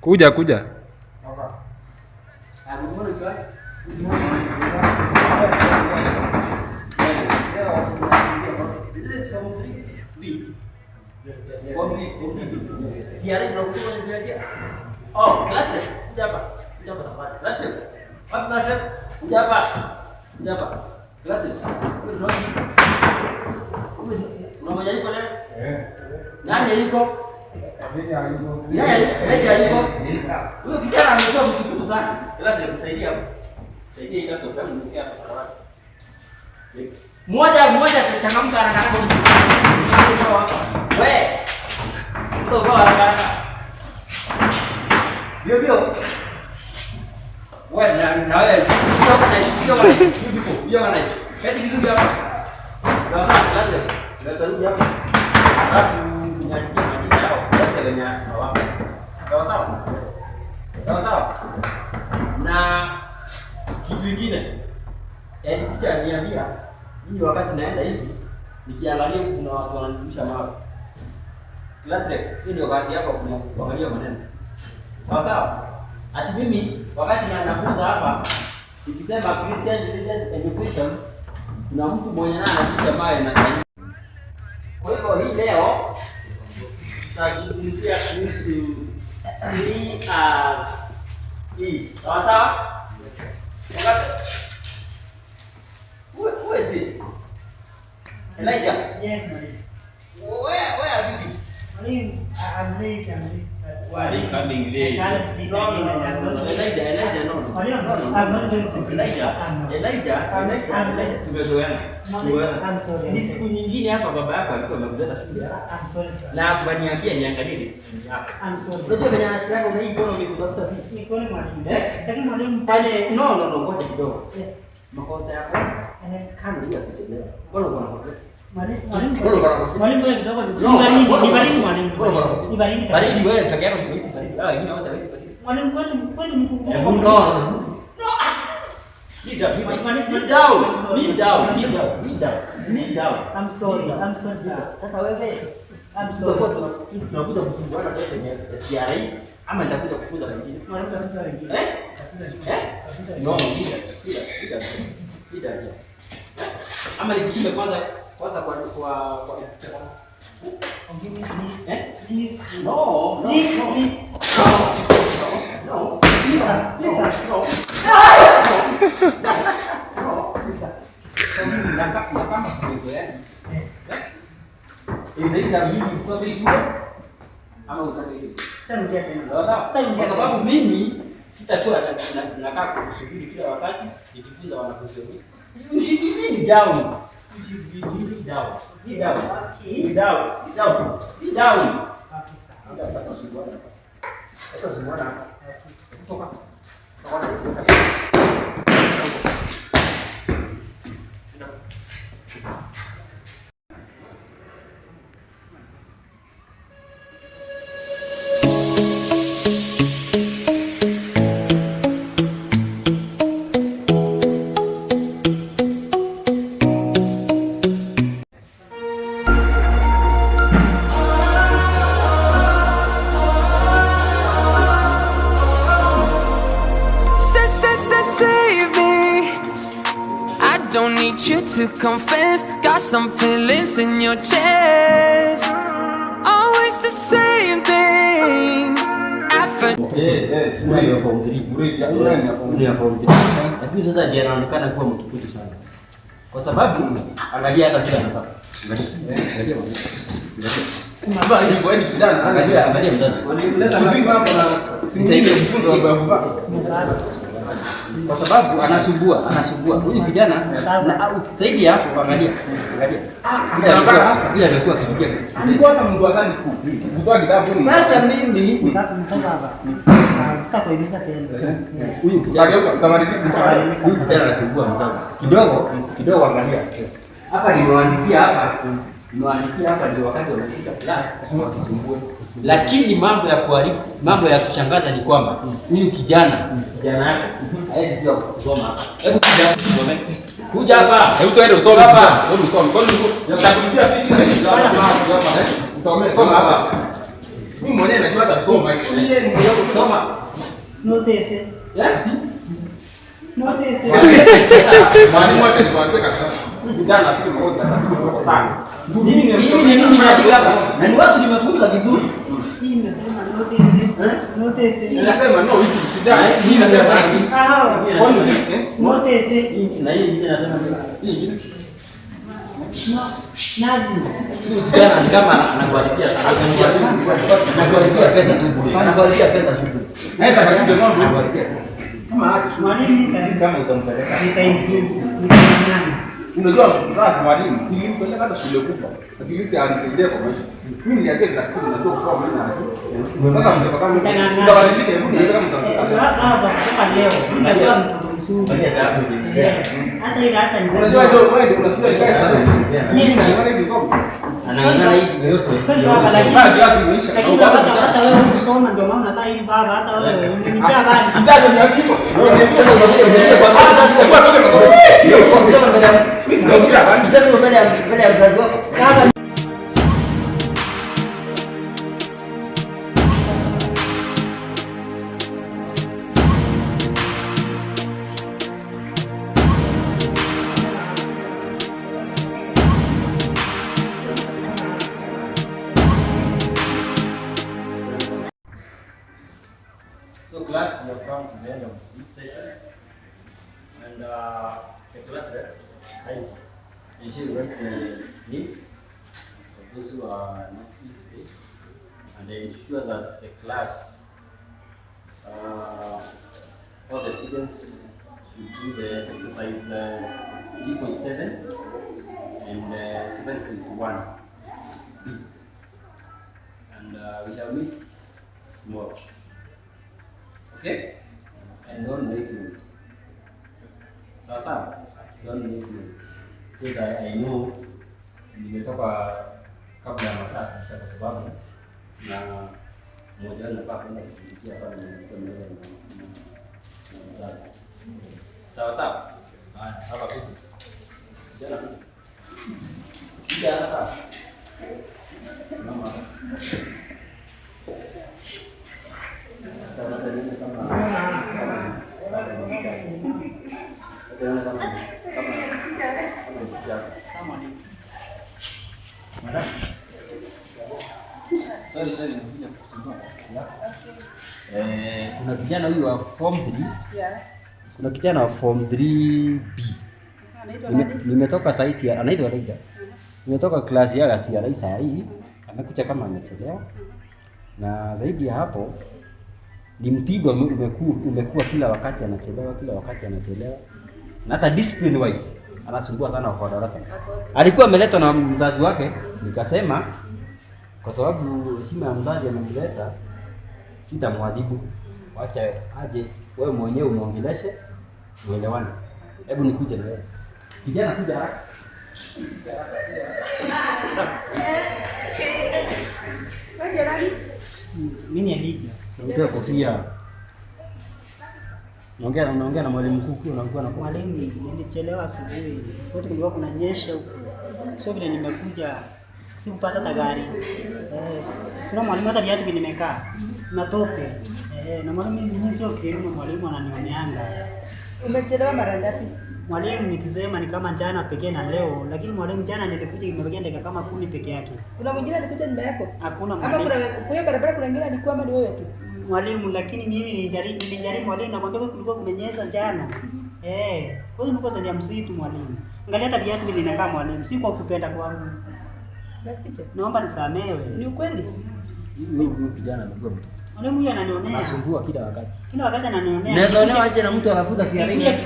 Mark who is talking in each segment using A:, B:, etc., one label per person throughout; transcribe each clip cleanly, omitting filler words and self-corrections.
A: Kuja kuja.
B: Ah, good morning, class. This is Form 3B. Form 3, Form 3B. CRE tunakuja kwenye. Oh, class. Kuja hapa. Kuja hapa tafadhali. Class. Wapi class? Kuja hapa. Kuja hapa. Class. Who is not here? Who is unangoja yuko leo?
A: Eh.
B: Nani yuko? Yeye yeye yuko. Huyo kijana amekuwa mtukutu sana. Class, kusaidia hapo. Saidia hii laptop yangu niweke hapa kwa. Mmoja mmoja changamka haraka haraka. Wewe. Mtu kwa haraka haraka. Bio bio. Wewe na wewe. Be organized, be organized. You people, be organized. Keti vizuri hapa. Sawa sawa, class. Sasa rudi hapa. Alafu niandikie majina yao wote wenye hawapo. Sawa sawa. Sawa sawa. Na kitu kingine, yaani teacher aliniambia mimi wakati naenda hivi nikiangalia huku kuna watu wananirusha mawe. Class rep, hiyo ndio kazi yako kuangalia maneno. Sawa sawa. Ati mimi wakati na nafunza hapa nikisema Christian Religious Education, kuna mtu mwenye naye anarusha mawe na. Kwa hivyo hii leo tutazungumzia kuhusu CRE. Sawa sawa? Who is this? Elijah.
C: Yes, Mwalimu.
B: Where have you been?
C: Mwalimu, I'm late, I'm late.
B: Why
D: are you coming late?
C: I can't be
B: No, no, no, no, no. Elijah, Elijah, no, no.
C: Mwalimu,
B: No, no, no.
C: I'm not going to be.
B: Elijah,
C: I'm not.
B: Elijah, Elijah, Elijah, tumezoeana.
C: Mwalimu,
B: Tumezoeana.
C: I'm sorry.
B: Ni siku nyingine hapa baba yako alikuwa amekuleta shule hapa.
C: I'm sorry, sir.
B: Na akaniambia niangalie discipline yako.
C: I'm sorry.
B: Unajua venye anasikia una hii economy kutafuta fees.
C: Ni kweli, mwalimu.
B: Eh?
C: Lakini mwalimu pale.
B: No, no, no, ngoja kidogo.
C: Eh,
B: Makosa ya kwanza kando hiyo ya kuchelewa. Mbona uko na kosa?
C: Mwalimu, mwalimu.
B: Mbona uko na kosa?
C: Mwalimu, ngoja kidogo.
B: No,
C: Ni baridi,
B: mbona
C: ni
B: uko na
C: baridi
B: kosa?
C: mwalimu.
B: Mbona uko na kosa?
C: Ni baridi.
B: Baridi wewe peke yako unahisi baridi. Ah, wengine wote hawahisi baridi.
C: Mwalimu, kwetu ni kuku.
B: No, no, no. No. Kneel down, kneel down, kneel down, kneel down, kneel down, kneel down.
C: I'm sorry, I'm sorry, sir.
B: Sasa wewe
C: I'm
B: tutakuwa
C: sorry.
B: tunakuja kusumbuana pesa ya CRE ama nitakuja kufunza wengine.
C: Mwalimu, tafuta wengine.
B: Eh?
C: Tafuta wengine.
B: Eh?
C: Tafuta wengine.
B: No, kneel down, kneel down, kneel down. Eh? Ama nikutume kwanza kwanza kwa
C: Forgive me, please.
B: Eh?
C: Please.
B: No, no,
C: Please,
B: no.
C: please.
B: No.
C: Please, sir. Please, sir.
B: No. No. Na kama tumezoeana.
C: Eh,
B: Is either mimi kutoka hii shule ama utoke hii shule.
C: sitarudia tena.
B: Sawa sawa?
C: Sitarudia
B: Kwa
C: tena.
B: sababu mimi sitakuwa nakaa kusubiri kila wakati nikifunza wanafunzi wengine. You should be down. You should be down. Kneel down. Kneel down. Kneel down. Kneel down.
C: Okay, sir.
B: Kneel down. Hata usumbuane hapa. Hata usumbuane hapa. Toka. Toka.
E: Say, say, say, save me. I don't need you to confess. Got some feelings in your chest. Always the same thing. At first.
A: Eh, eh,
B: Huyu ni wa form 3.
A: Huyu
B: Huyu ni wa form 3. Lakini sasa ndiye anaonekana kuwa mtukutu sana. Kwa sababu angalia hata kila anataka. Angalia. Angalia mwanzo.
A: Wewe ni kijana,
B: Angalia, angalia mzazi.
A: Hujui mambo na
B: Nisaidie.
A: kufunza mambo ya kuvaa.
B: Kwa sababu anasumbua, anasumbua. Huyu kijana na au zaidi ya hapo angalia. Angalia. Vile amekuwa akiingia shuleni.
A: Alikuwa hata mtu wa Sunday school. Kutoa kitabu ni.
B: Sasa mimi
C: Msaba hapa. Sitakuuliza tena.
B: huyu kijana
A: Utageuka, utabadilika.
B: huyu kijana anasumbua mzazi. Kidogo kidogo angalia. Hapa nimewaandikia hapa. Nimewaandikia hapa ndio wakati wamefika class wasisumbue. Lakini mambo ya kuharibu, mambo ya kushangaza ni kwamba huyu kijana kijana yake hawezi jua kusoma hapa. Hebu kuja hapa usome. Kuja hapa.
A: Hebu tuende usome
B: Hapa.
A: Hebu usome. Kwani utakulipia fee? Usome, soma hapa. Mimi mwenyewe najua hata kusoma. Yeye ni mwenyewe.
B: kusoma.
C: Notice.
B: Eh?
C: Notice.
A: Mwalimu atakuambia kabisa. Huyu kijana apige magoti atapiga magoti tano.
B: Mimi mimi nimeandika hapa. Na ni watu nimefunza vizuri.
C: Hii imesema notice. Notice.
A: Inasema no hiki kijana. Hii inasema
C: Ah. Notice.
B: Na hii nyingine inasema nini?
A: Hii kitu.
C: Nadi.
B: Kijana ni kama anakuharibia anakuharibia pesa tu bure. Anakuharibia pesa tu bure.
A: Naenda kwa ndio mambo hiyo. Kama haki
C: Mwalimu
B: kama utampeleka.
C: nitaimprove. Nitaimprove.
A: Unajua sasa mwalimu nilimpeleka hata shule kubwa. At least anisaidie kwa maisha. Mimi niliacha kila siku najua kusoma mimi na sasa mtoto kama mtabadilika hebu nielewe kama mtamfika.
C: Baba, kutoka leo nitakuwa mtoto mzuri. Hata ile hata ni
A: Unajua ndio wewe ndio unasikia nikae sana. Mimi niliona hivi somo.
B: Anang'ang'ana hivi yote.
C: Sasa baba, lakini
A: Lakini
C: lakini baba, hata wewe hukusoma ndio maana unakaa hivi baba, hata wewe umenipea basi.
A: Ndio niambie. Mimi sijaongea bani.
B: Sasa mbele ya mzazi wako.
C: Baba,
B: So class, we have come to the end of this session, and the class rep, kindly ensure you write the names of those who are not here today, and ensure that the class, all the students should do the exercise 3.7 and 7.1 B, and we shall meet tomorrow. Okay? And don't make noise. Sawa sawa? Don't make noise. Because I know nimetoka kabla ya masaa kabisa kwa sababu na mmoja wenu anafaa kwenda kushughulikia pale nilikuwa nimeenda na mzazi. Sawa sawa? Haya, hapa kuja. Kijana kuja. Kuja haraka. Mama. Sorry, nimekuja kukusumbua kwa ofisi yako. Kuna kijana huyu wa form 3.
D: Yeah.
B: Kuna kijana wa form 3B.
D: Anaitwa nani?
B: Nimetoka saa hii, anaitwa Elijah. Nimetoka klasi ya CRI saa hii, amekuja kama amechelewa. Na zaidi ya hapo ni mtigo umekuwa kila wakati anachelewa, kila wakati anachelewa. Na hata discipline wise anasumbua sana kwa darasa. Alikuwa ameletwa na mzazi wake, nikasema kwa sababu heshima ya mzazi amemleta, sitamwadhibu. Wacha aje wewe mwenyewe umuongeleshe, muelewane. Hebu nikuje na wewe. Kijana kuja haraka.
D: Wewe nani?
C: Mimi ni Elijah.
B: Unaongea kofia. Unaongea na mwalimu mkuu ukiwa unaongea na kofia.
C: Mwalimu, nilichelewa asubuhi. Kwetu kulikuwa kunanyesha huko. So vile nimekuja sikupata hata gari. Tuna mwalimu hata viatu vile nimekaa. Matope. Na mwalimu mimi sio kilimo, mwalimu ananioneanga.
D: Umechelewa mara ngapi?
C: Mwalimu nikisema ni kama jana pekee na leo, lakini mwalimu jana nilikuja imebakia dakika kama 10 peke yake.
D: Kuna mwingine alikuja nyuma yako?
C: Hakuna
D: Ama
C: mwalimu.
D: kuna kwa hiyo barabara kuna mwingine alikuwa ama ni wewe tu?
C: Mwalimu, lakini mimi nilijaribu mwalimu, nakwambia kulikuwa kumenyesha jana. Kwa hiyo nilikuwa zaidi ya msitu mwalimu. Angalia hata viatu vile ninakaa mwalimu, si kwa kupenda kwangu.
D: Last teacher.
C: Naomba nisamehewe.
D: Ni ukweli?
B: Huyu kijana amekuwa mtu.
C: Mwalimu huyu ananionea.
B: Anasumbua kila wakati.
C: Kila wakati ananionea.
B: Unaweza onewa aje na mtu anafunza CRE?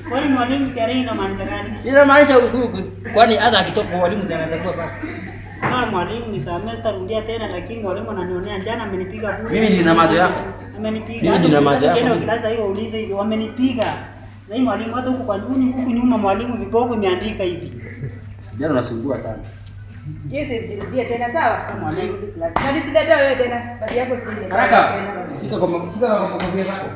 C: Kwani mwalimu CRE inamaanisha gani?
B: Sina maanisha huyu kwani hata akitoka kwa mwalimu anaweza kuwa pastor.
C: Sawa mwalimu, nisamehe, sitarudia tena, lakini mwalimu ananionea. Jana amenipiga bure.
B: Mimi nina macho yako.
C: Amenipiga.
B: Mimi nina macho yako.
C: Ukienda ukilasa hiyo ulize hivi, wamenipiga. Na hii mwalimu hata huku kwa huku nyuma mwalimu viboko imeandika hivi.
B: Kijana unasumbua sana.
D: Yes, jirudie tena sawa? Mwalimu. Na nisilete wewe tena. Basi yako sije.
B: Haraka. Shika kwa kofia zako.